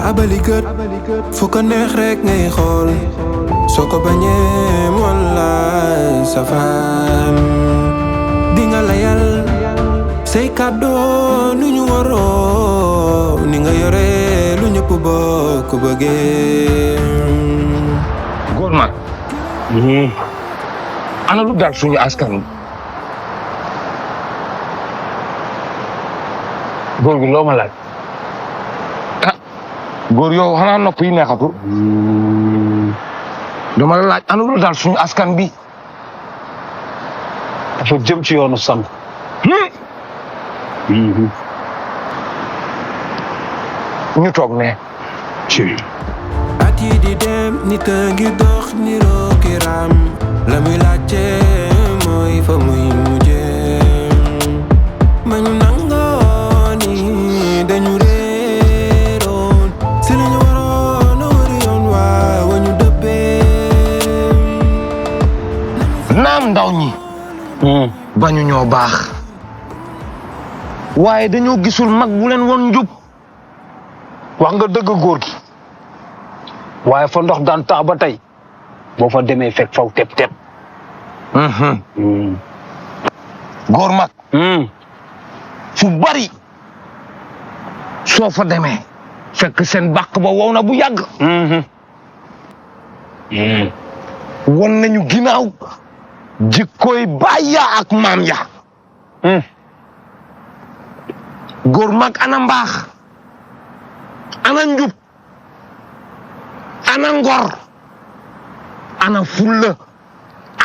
abali gët fu ko neex rek ngay xool soo ko bañee wallaay safaan di nga layal say kàddoo nu ñu waroo ni nga yore lu ñëpp bokk bëggee góor mag ana lu dal suñu askan góor gi loo ma laaj góor yow xanaa nopp yi neexatul dama la laaj ana lu dal suñu askan bi dafa jëm ci yoonu sang ñu toog ne ci at yi di dem nit a ngi dox niroo kiram la muy laajte mooy fa muy mujjee ma ñu nangoo ni dañu réeroon si la ñu waroon a wari yoon waa wa ñu dëppee naam ndaw ñi bañu ñoo baax waaye dañoo gisul mag bu leen woon njub wax nga dëgg góor gi waaye fa ndox daan tax ba tey boo fa demee fekk faw tep góor mag fu bari soo fa demee fekk seen bàq ba wow na bu yàgg won nañu ginnaaw jikkooy baay ya ak maam ya góor mag ana mbaax ana njub ana ngor ana fulla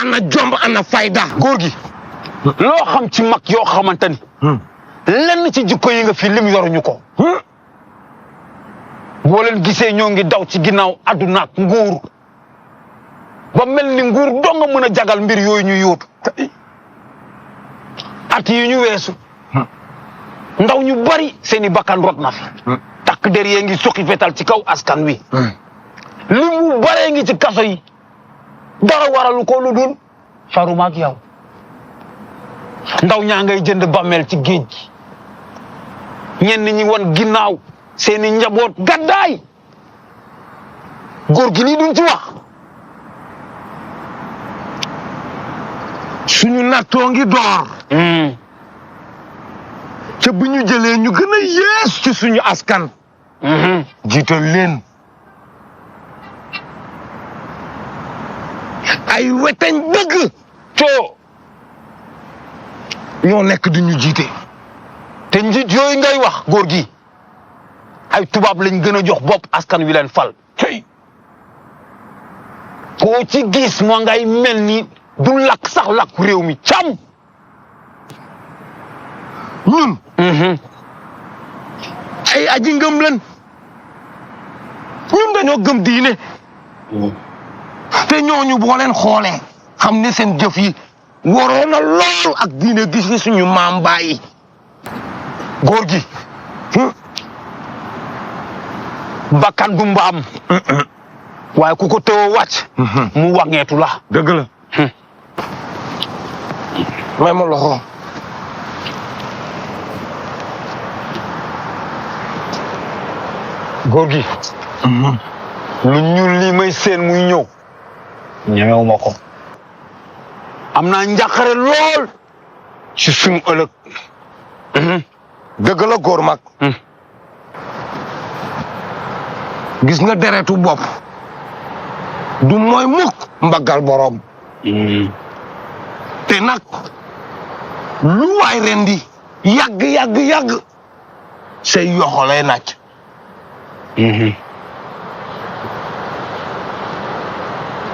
ana jomb ana fayda góor gi loo xam ci mag yoo xamante ni lenn ci jikko yi nga fi lim yoruñu ko boo leen gisee ñoo ngi daw ci ginnaaw àdduna ak nguur ba mel ni nguur doo nga mën a jagal mbir yooyu ñu yóotu at yi ñu weesu ndaw ñu bari seeni bakkan rot na fi takk der yee ngi suqi fetal ci kaw askan wi li mu baree ngi ci kaso yi dara waralu ko lu dul faruma ak yow ndaw ñaa ngay jënd bàmmeel ci géej gi ñenn ñi wan ginnaaw seeni njaboot gaddaay góor gi lii duñ ci wax suñu nattoo ngi door ca bu ñu jëlee ñu gën a yees ci suñu askan jiital leen ay weteñ dëgg coo ñoo nekk di ñu jiite te njiit yooyu ngay wax góor gi ay tubaab lañ gën a jox bopp askan wi leen fal tey koo ci gis moo ngay mel ni du lakk sax lakk réew mi cam ñun ay aji ngëm leen ñun dañoo gëm diine te ñooñu boo leen xoolee xam ne seen jëf yi waroon na lool ak diine gis fi suñu maam bàyyi góor gi bakkan du mbaam waaye ku ko tëw wàcc mu wàññeetu la dëgg la may ma loxo góor gi lu ñuul lii may seen muy ñëw ñemewuma ko am naa njàqare lool ci suñu ëllëg dëgg la góor mag gis nga deretu bopp du mooy mukk mbaggal borom te nag lu waay rendi yàgg say yoxo lay naaj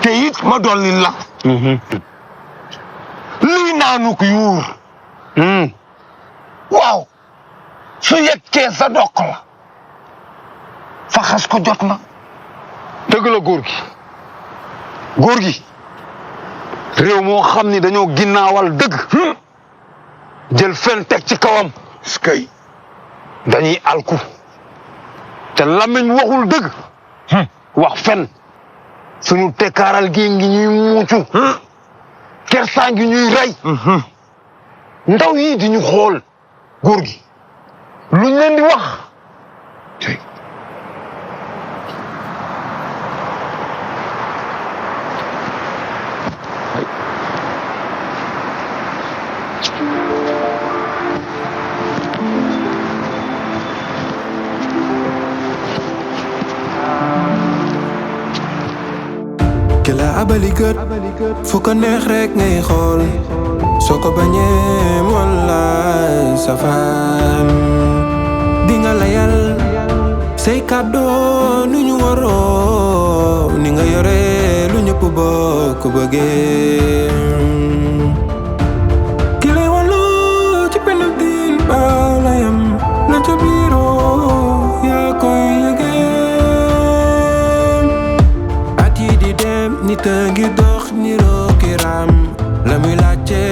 te it ma dolli la lii naanuk yuur waaw su yeggee sa dokk la faxas ko jot na dëgg la góor gi réew moo xam ni dañoo ginnaawal dëgg jël fen teg ci kawam skay dañuy alku te lamiñ waxul dëgg wax fen suñu tekkaaral gi ngi ñuy muucu kersaa ngi ñuy rey ndaw yi di ñu xool góor gi luñ leen di wax ki la abali gët fu ko neex rek ngay xool soo ko bañee wallaay safaan di nga layal say kàddoo nu ñu waroo ni nga yore lu ñëpp bokk bëggee ki lay wàllu ci penal din balayam la ca biiroo yaa koy yëgee at yi di dem nit a ngi dox niroo kiram la muy laajte